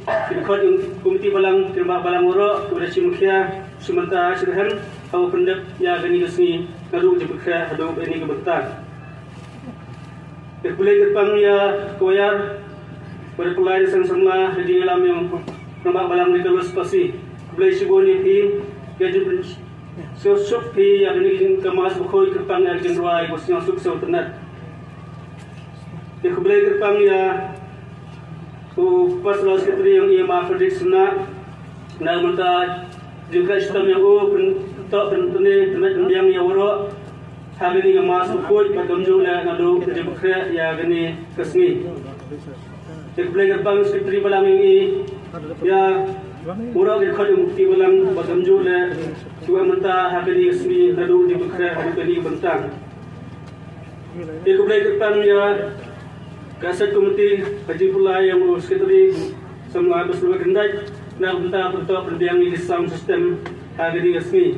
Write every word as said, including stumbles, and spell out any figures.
Ki dkhot jong u Komiti Balang, ki rangbah balang waroh kiba da shim khia, shim bynta, shim rhem ha u pyndep ïa kane ka sngi naduh ka jingpynkhreh haduh kane ka bynta. Khublei kyrpang ïa ka choir ba da pynlait seng samla ha ka jingïalam jong u rangbah balang Nicholas Pasi. Khublei shibun ïa phi ïa ka jingpynsngewsuk phi ïa kane ka mass bakhuid, kyrpang ïa ka jingrwai ba sngewsuk sngewtynnat. Khublei kyrpang ïa u Pastoral Secretary jong ngi, Ma Frederick Sunak, na ka bynta jingkhreh shitom jong u, pyntok pynthikna, pynmih pynbiang ïa waroh ha kane ka mass bakhuid bad kumjuh leh naduh ka jingpynkhreh ïa kane ka sngi. Khublei kyrpang Secretary Balang jong ngi, ïa waroh ki dkhot jong u Komiti Balang bad kumjuh leh kiba mynta ha kane ka sngi naduh ka jingpynkhreh haduh kane ka bynta. Khublei kyrpang ïa ka Executive Committee ha ka jingpynlait jong u Secretary Samla Baslui Khyndait na ka bynta pyntok pynbiang ïa ki sound system ha kane ka sngi.